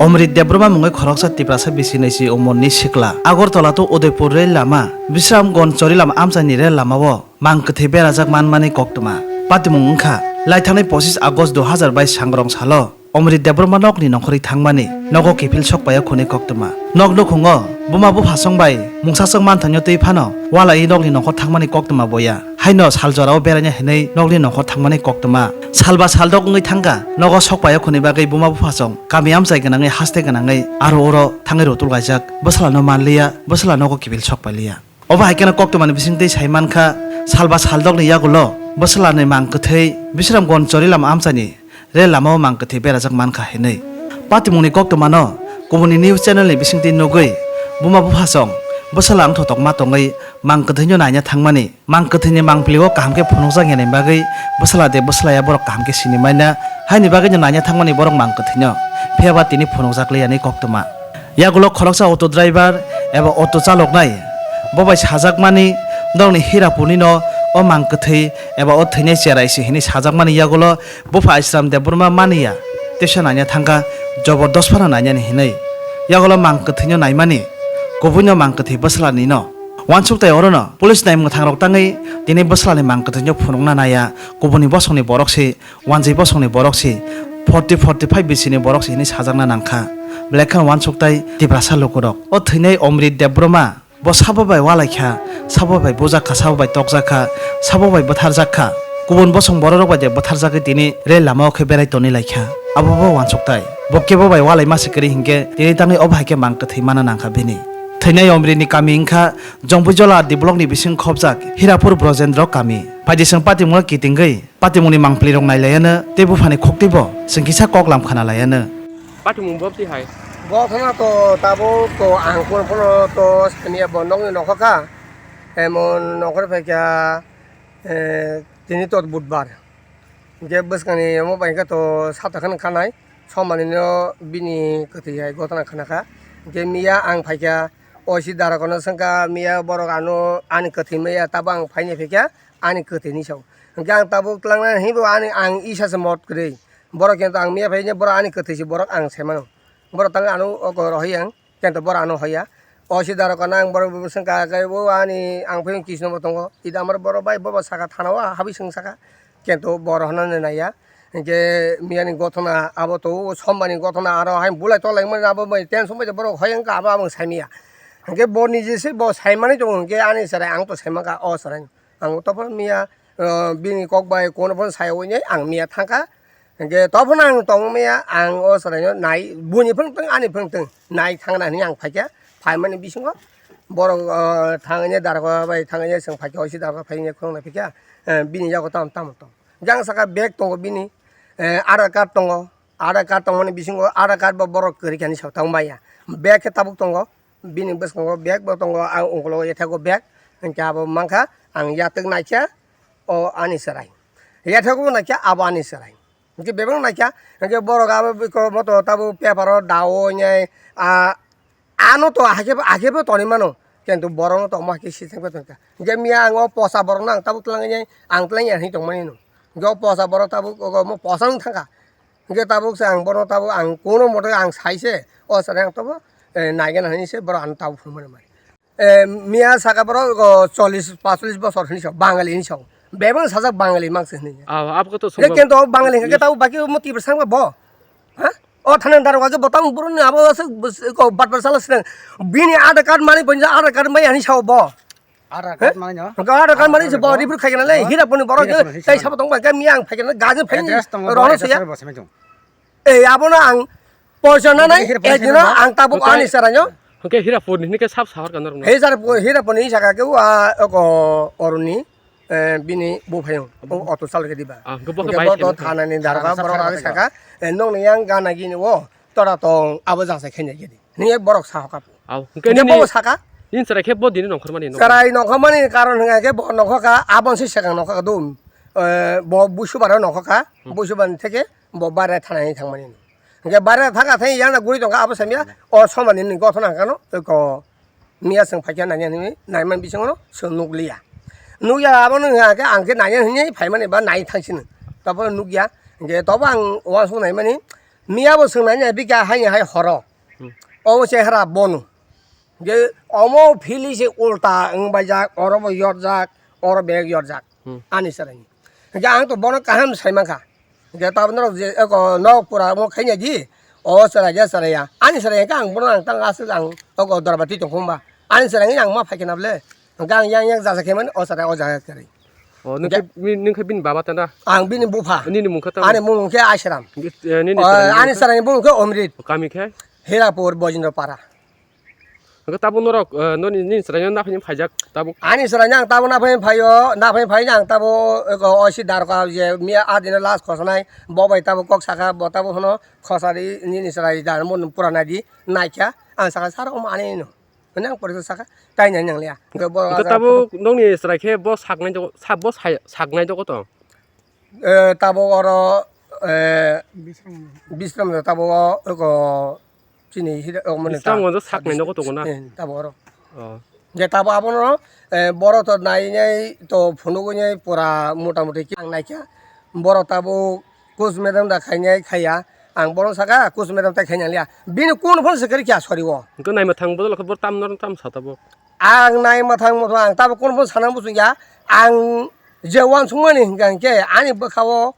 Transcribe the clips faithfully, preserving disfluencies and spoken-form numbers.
Omrit Debbarma mungwi khoroksa Tiprasa bisi naisi umorni sikla Agartala to Udaipur rel lama Bisramganj Chorilam amchaini rel lamao mang kwthwi berajak manmani koktwma. Patimung wngkha laithangnai pochis August dui hazar bais sangrong salo Omrit Debbarma nokni nongkhorwi thangmani nogo kiphil sokpaio khwnwi koktwma. Nok nukhungo buma buphasong bai mungsaswk manthaino twi phano walaiwi nokni nongkhor thangmani koktwma boya. Haino sal jorao beraina hinwi nokni nongkhor thangmani koktwma. Salba saldok wngwi thangkha nogo sokpaio khwnwi bagwi buma buphasong kami amchai gwnangwi haste gwnangwi aro oro thangwi rotul kaijak. Bwsala no manliya, bwsala nogo kiphil sokpailiya. Obo hai kheno koktwmani bisingtwi sai mankha, salba saldokni yagulo bwswlani mang kwthwi Bisramganj Chorilam amchaini rel lamao mang kwthwi berajak mankha hinwi. Patimungni koktwmano kubuni news channelni bisingtwi nugwi buma buphasong bwswla wngthotok ma tongwi mang kwthwino naina thangmani, mang kwthwini mangpilio kaham khe phunukjakya ni bagwi bwswla de bwswlaya borok kaham khe sinimaina, haini bagwino naina thangmani borok mang kwthwino, phiyaba tini phunukjakliya ni koktwma. Yagulo khoroksa auto driver eba auto chaloknai bo bai sajakmani, norokni Hirapurni no o mang kwthwi eba o thwinai cherai se hinwi sajakmani yagulo bupha Aishram Debbarma maniya, teisa naina thangkha, jobor dos phano nainani hinwi. Yagulo mang kwthwino naimani, kubuino mang kwthwi bwswlani no. Wansuk tai orono police nai mwthangrok tangwi tini bwswlani mang kwthwino phunukna naiya, kubuni bosongni borok se, wanjwi bosongni borok se, forty forty five bisini borok se hinwi sajakna nangkha. Belai kheno wansuk tai Tiprasa lukurok. O thwinai Omrit Debbarma bo sabo bai walaikha, sabo bai bujakha, sabo bai tokjakha, sabo bai bwtharjakha. Kubun bosong bororok bai de bwtharjagwi tini rel lamao khe berai tonwi laikha. Abo bo wansuk tai. Bo kebo bai walai masa kwrwi hinkhe tini tangwi obo hai khe mang kwthwi mana nangkha bini. Thwinai Omritni kami wngkha Jongbuijola D blockni bising khobjak Hirapur Brojendro kami. Phaidi chwng patimungno kitingwi patimungni mangpilirok nailaiano tei buphani khoktwibo chwng kisa koklam khwnalaiano. Patimung bo twi hai. Bo phano to tabuk to ang phano phano to saniya bo nokni nokha kha. Emon nokha phaikha, eh, tini to budbar. Hinkhe bwskangni omo bai khe to sata kheno khanai. Somani no bini kwthwi hai gotona khna kha. Hinkhe miya ang phaikha, O C darokno swngkha, miya borok ano ani kwthwi maya, tabo ang phaini phaikha ani kwthwini sao. Hinkhe ang tabuk twlangnani hinwi bo ani ang isa se mot kwrwi. Borok khe to ang miya phaini borok ani kwthwi se borok ang sai mano. Borok tang ano oko rohoi ang, kento borok ano hoya. O C darokno ang borok bo swngkha, khe bo ani ang phaini kisno bo tongo. Ida amar borok bai bo bo saka thana o habwi swng saka. Kento bo rohornani naiya. Hinkhe miyani gothona abo to somani gothona aro hai bulai tolai mani abo bai tension bai borok hoi wngkha abo abo saimanya. Hinkhe bo nije se bo saimani tongo hinkhe ani chwrai ang to saimankha o chwrai. Ang to phano miya, ah, bini kok bai kono phano sai hwnwi ang miya thangkha. Hinkhe to phano ang tongmaya ang o chwraino nai buini phano tong ani phano tong nai thangna hinwi ang phaikha. Phaimani bisingo borok, ah, thangwi dargo bai thangwi chwng phaikha o si dargo phaikha khulumnai phaikha, eh, bini yago tamo tamo tong. Jang saka bag tongo bini, eh, Aadhaar card tongo, Aadhaar card tongmani bisingo Aadhaar card bo borok kwrwi kani sa tong maya. Bag khe tabuk tongo, bini bwskango bag bo tongo, ang ukologo yathago bag, hinkhe abo mankha ang yatwk naikha o ani chwrai. Yathago naikha abo ani chwrai. Hinkhe bebak naikha, hinkhe borok abo bikoro moto tabuk paper o dao wngnai, ah, Ano to hakhe bo, hakhe bo tonwi mano, kintu borokno tongma hakhe sitengpe tongkha. Hinkhe miya ang o posa borokno ang tabuk twlangwi ang twlangya hinwi tongmani no. Hinkhe o posa borok tabuk omo posa wng thangkha. Hinkhe tabuk se ang bono tabuk ang kuno mote ang sai se o chwrai ang tobo, eh, naigena hinwi se borok ano tabuk phunukmani mani. Eh, miya saka borok o chollish pacholis bosor hinwi sa Bangali hinwi sa. Bebak sajak Bangali mangse hinwi. Ah, abo to Hinkhe kintu o Bangali hinkhe tabuk baki omo Tiprasa wngkha bo. Ha? O thani daroga khe botang buruni abo se ko batbar sala sreng. Bini Aadhaar card mani bonja Aadhaar card mai ani sao bo. Aadhaar card mani no? Ko Aadhaar card mani se bo ribur khaigena le Hirapurni borok Hirapurni tei sabo tong ba kami ang phaigena gaje phai rono suya. Ei abo no ang poisa na nai Hirapurni ejino ang tabuk ani saranyo. Hwnkhe Hirapurni hini khe sab sahor kan rok no. Hei sar Hirapurni saka ke wa ko oruni. Eh, bini buphayung, o auto chalok diba. Ah, hwnkhe bo khe Hwnkhe bai bo to saimanwi thanani darga thana borok sak age sak saka, eh, nokni yang gana gini o tora tong abo jang sai khaina gini. Hwnwi borok sa hoka. Au, hwnkhe Hwnkhe nini, bo saka, nini chwrai khe bo dini nongkhormani nongkhor. Chwrai nongkhormani karon hwnga khe bo nongkhorkha, aboni se swkang nongkhorkha dum. Eh, bo buisubaro nongkhorkha, Hmm. buisubani theke bo bare thanani thangmani. Hwnkhe bare thangkha thai yang guri tongkha abo samya, o somani ni gothona hwnkha no, ko Miya chwng phaikha nainani hinwi, naimani bisingo chwng nukliya. Nukya abono hwnkha khe ang khe nainani hinwi phaimani ba nai thangsino. Tobo nukya, hwnkhe tobo ang uansuk naimani, Miya bo swngnai na bika hai hai horo. Hmm. Omo se hara bonu. Je omo phili se ulta wng baijak, oro bo yorjak, oro bek yorjak. Hmm. Ani chwraini. Hingke ang to bono kaham sai mankha. Hingke tabuk norok je eko nok pura omo khaina di, o chwrai ya chwrai ya. Ani chwrai hingke ang bono ang tang aswk ang oko dorbatwi tong khumba. Ani chwrai ang ma phaikhe na bole. Hingke ang yang yang jaja khe mani o chwrai o jaga kwrwi. O, nung khe, nung khe bini baba ta na? Ang bini bupha. Nini mung khe tamo? Ani mung khe Asram. Nge-, eh, nini O, chwrai ani mung khe? Chwrai mung khe Omrit. O, kami khe? Hirapur, Bojendra Para. Hingke tabuk norok, eh, noni, nini chwraino naphani phaijak tabuk? Ani chwraino ang tabuk naphani phaio, naphani phaino ang tabuk, eh, o si darka je miya adino last khosanai, bo bai tabuk kok saka, bo tabuk hono khosari nini chwrai da mo pura naidi, naikha, ang saka sar omo ani no. Hwnwi ang porikha saka, tai nai nang liya. Hingke bo Hingke ajak tabuk nokni chwrai khe bo saknai dogo, sa-, bo sai-, saknai dogo to? Eh, tabuk oro, eh, Bisramganj tabuk o, eko, chini hida, o, mane Bisramganj ta-, saknai nogo tongo na? Eh, tabuk oro. Oh. Je tabuk abono, eh, boro to nai nai to phunugwi nai pura mota moti khe ang naikha. Boro tabuk kus medam da khainai khaiya. Ang bono saka kus medam tai khainai liya. Bini kun phone se kwrwi kya sori o. Hingke naima thang bodol khe bo tam nor tam sa tabuk. Ang nai mwthang mwthang ang tabuk kono phano sana muchung ya. Ang je uansukmani hingka hingke ani bwkha-o.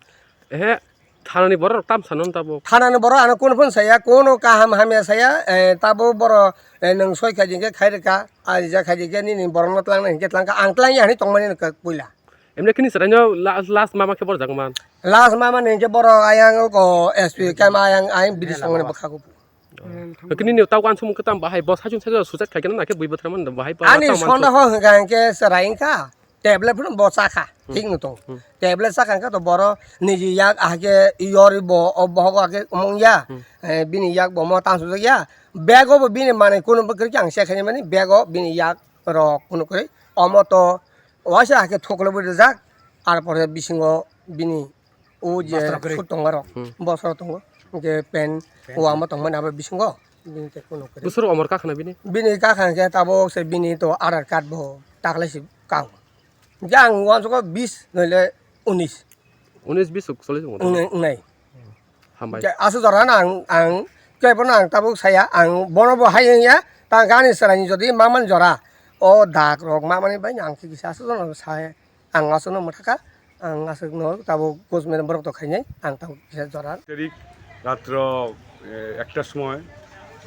Ehe, thanani borok tam sanon tabuk. Thanani borok ano kono phano saya, kono kaham hamya saya, eh, tabuk borok, eh, nwng soi khaidi hingke khairika, ani ja khaidi hingke nini borokno twlangna hingke twlangkha, ang twlangya hinwi tongmani nokha puila. Emne khe ni chwraino la-, last mama khe borjak man. Last mama ni hingke borok ayang ko S P kama ayang ayang bridge tongmani bwkha kuphur. Kini ni tau uansukmung khe tamo bahai bo saichung saichung suicide khaikhe na khe bui bwthar mano bahai bo. Ani tamo sonda ho hwnkha hwnkhe chwrai wngkha tablet phano bo chakha. Hmm. Thik no tong. Hmm. Tablet chakha hwnkhe to boro niji yak ahake yori bo o bohogo ahake omong ya. Hmm. Eh, bini yak bo mo tang sujak ya. Bag o bo bini manwi kunu bwkrwi khe ang se khaini mani bag o bini yak rok kunu kwrwi. Omo to waisa ahake thoklo bo rijak. Ar pore bisingo bini O je Bosra kwrwi. Sut tongo rok, Hmm. Bosra tongo, je pen Pen. Wama tongmani abo bisingo, bini te kuno kwrwi. Bosra omor kakhana bini? Bini kakha hwnkhe tabuk se bini to Aadhaar card bo taklai se kang. Je ang uansukha bis noile unis. Unis bis choli tongo. Wngnai, wngnai. Hambai. Je aswk jora no ang, ang kebono ang tabuk saya, ang bono bo hai wngya, ta gani chwraini jodi mamani jora, o dak rok mamani bai ang kisa aswk jora no saya. Ang aswkno mwthakha, ang aswkno tabuk postmortem borok to khainai, ang tabuk kisa jora. তারিখ রাত্র, এ, একটার সময়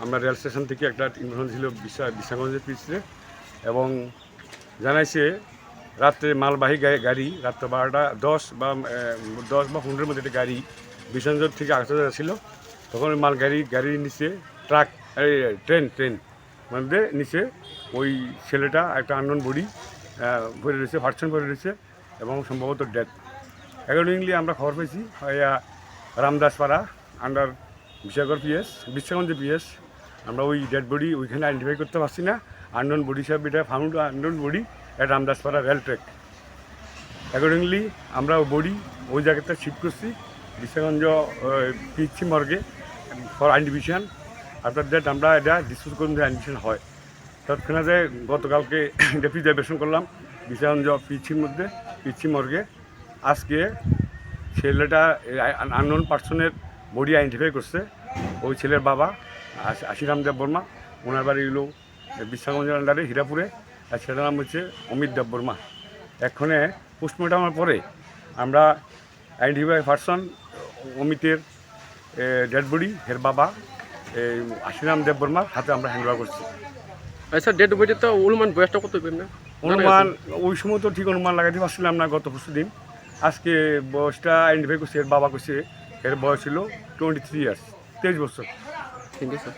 আমরা rail station থেকে একটা ইনফরমেশন ছিল বিশা-, বিশালগঞ্জের পিছনে এবং জানাইছে রাত্রে মালবাহী গা-, গাড়ি রাত্র বারোটা দশ বা, এ, দশ বা পনেরোর মধ্যে একটা গাড়ি বিশালগঞ্জ থেকে আসতে যাচ্ছিল। তখন ওই মালগাড়ি, গাড়ির নিচে ট্রাক, এই ট্রেন, ট্রেন মধ্যে নিচে ওই ছেলেটা একটা আননোন বডি, আহ, পড়ে রয়েছে, ভার্সন পড়ে রয়েছে। এবং সম্ভবত ডেথ। অ্যাকর্ডিংলি আমরা খবর পেয়েছি, ইয়া, রামদাসপাড়া, আন্ডার বিশাগর পিএস, বিশ্বগঞ্জ পিএস। আমরা ওই ডেড বডি ওইখানে আইডেন্টিফাই করতে পারছি না। আননোন বডি হিসাবে এটা ফাউন্ড আননোন বডি, এটা রামদাসপাড়া রেল ট্র্যাক। অ্যাকর্ডিংলি আমরা ওই বডি ওই জায়গাতে শিফট করছি বিশ্বগঞ্জ, আহ, পিএইচসি মর্গে ফর আইডেন্টিফিকেশন। আফটার দ্যাট আমরা এটা ডিসপোজ করুন যে আইডেন্টিফিকেশন হয়। তৎক্ষণাতে গতকালকে এটা প্রিজার্ভেশন করলাম বিশ্বগঞ্জ পিএইচসির মধ্যে, পিএইচসি মর্গে। আজকে ছেলেটা, এই আন-, আননোন পার্সনের বডি আইডেন্টিফাই করছে। ওই ছেলের বাবা আশ-, আশিরাম দেব বর্মা, ওনার বাড়ি হলো বিশ্বগঞ্জের আন্ডারে হীরাপুরে। আর ছেলের নাম হচ্ছে অমিত দেব বর্মা। এক্ষণে পোস্টমর্টমের পরে আমরা আইডেন্টিফাই পার্সন অমিতের, এ, ডেড বডি এর বাবা, এই আশিরাম দেব বর্মার হাতে আমরা হ্যান্ড ওভার করছি। আচ্ছা, ডেড বডি তো অনুমান বয়সটা কত হবে না? অনুমান, ওই সময় তো ঠিক অনুমান লাগাতে পারছিলাম না গত পরশু দিন। আজকে বয়সটা আইডেন্টিফাই করছে, এর বাবা করছে, এর বয়স ছিল টোয়েন্টি থ্রি ইয়ার্স, তেইশ বছর। ঠিক আছে।